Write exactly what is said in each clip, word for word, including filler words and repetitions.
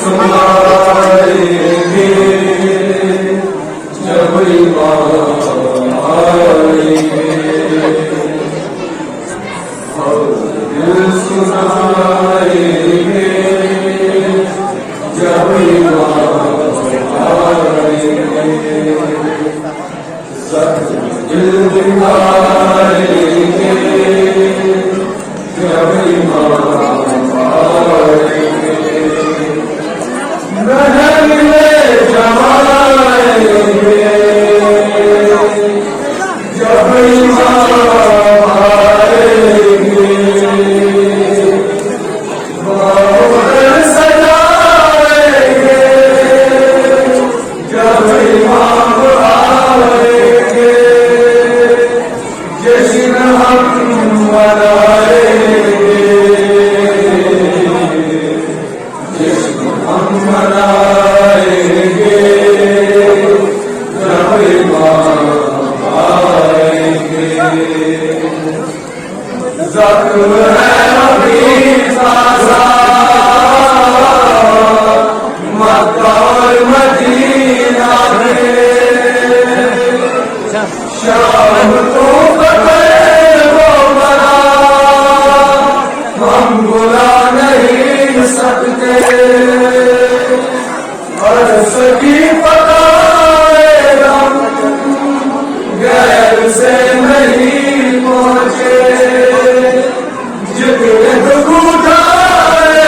سنائیں گے جب امام آئیں گے، اور دل سنائیں گے جب امام آئیں گے۔ زخم دل دکھائیں گے جب امام آئیں گے۔ محل میں جمائیں گے جب امام آئیں گے۔ باہر سجائیں گے جب امام آئیں گے، جشن ہم منائیں گے، جشن ہم منائیں گے، جب امام آئیں گے۔ زخم ہے ابھی تازہ مکہ اور مدینہ کے، شام کو پکڑ وہ بلا، ہم بلا نہیں سکتے۔ عرض کی پکائے غم غیر سے نہیں پہنچے، جتنے دکھ اٹھائے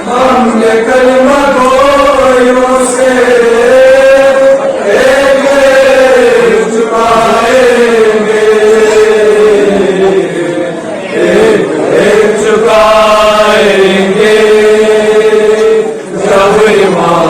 ہم نے کلمہ گویوں سے، ایک ایک چکائیں گے، ایک ایک چکائیں گے۔ جب امام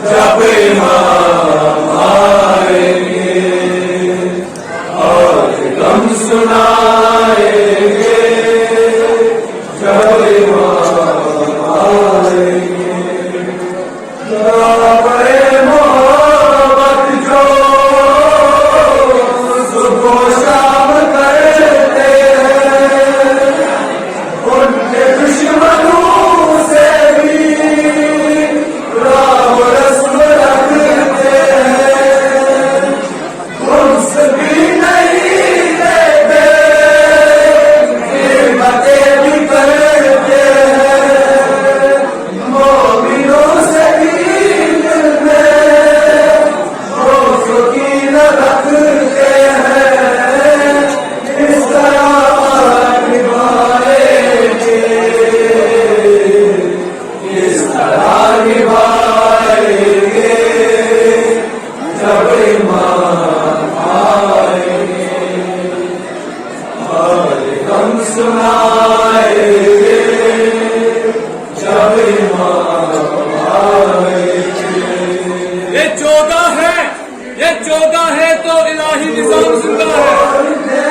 جب امام آئیں گے، آج غم سنائیں گے، جب امام آئیں گے۔ رابع محبت جو صبح و شام کرتے ہیں، ان کے دشمنوں سے بھی رام رسم رکھتے ہیں۔ تم سے بھی نہیں لیتے، قیمتیں بھی کرتے ہیں۔ مومنوں سے بھی دل میں دوستوں کی نہ رکھتے ہیں، اس طرح نبھائیں گے، اس طرح نبھائیں گے، جب امام آئیں گے، اور ہم سنائیں گے، جب امام آئیں گے۔ یہ چودہ ہے، یہ چودہ ہے تو الہی نظام زندہ ہے،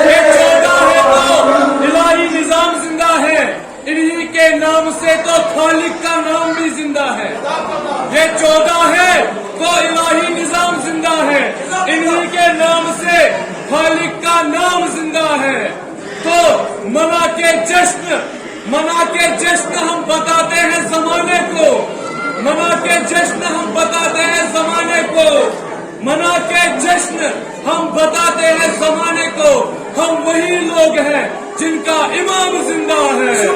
یہ چودہ ہے تو الہی نظام زندہ ہے، انہی کے نام سے تو خالق کا نام بھی زندہ ہے۔ یہ چودہ ہے تو الہی نظام زندہ ہے، انہی کے نام سے خالق کا نام زندہ ہے۔ تو منا کے جشن، منا کے جشن ہم بتاتے ہیں زمانے کو، منا کے جشن ہم بتاتے ہیں زمانے کو، منا کے جشن ہم بتاتے ہیں زمانے کو، ہم وہی لوگ ہیں جن کا امام زندہ ہے۔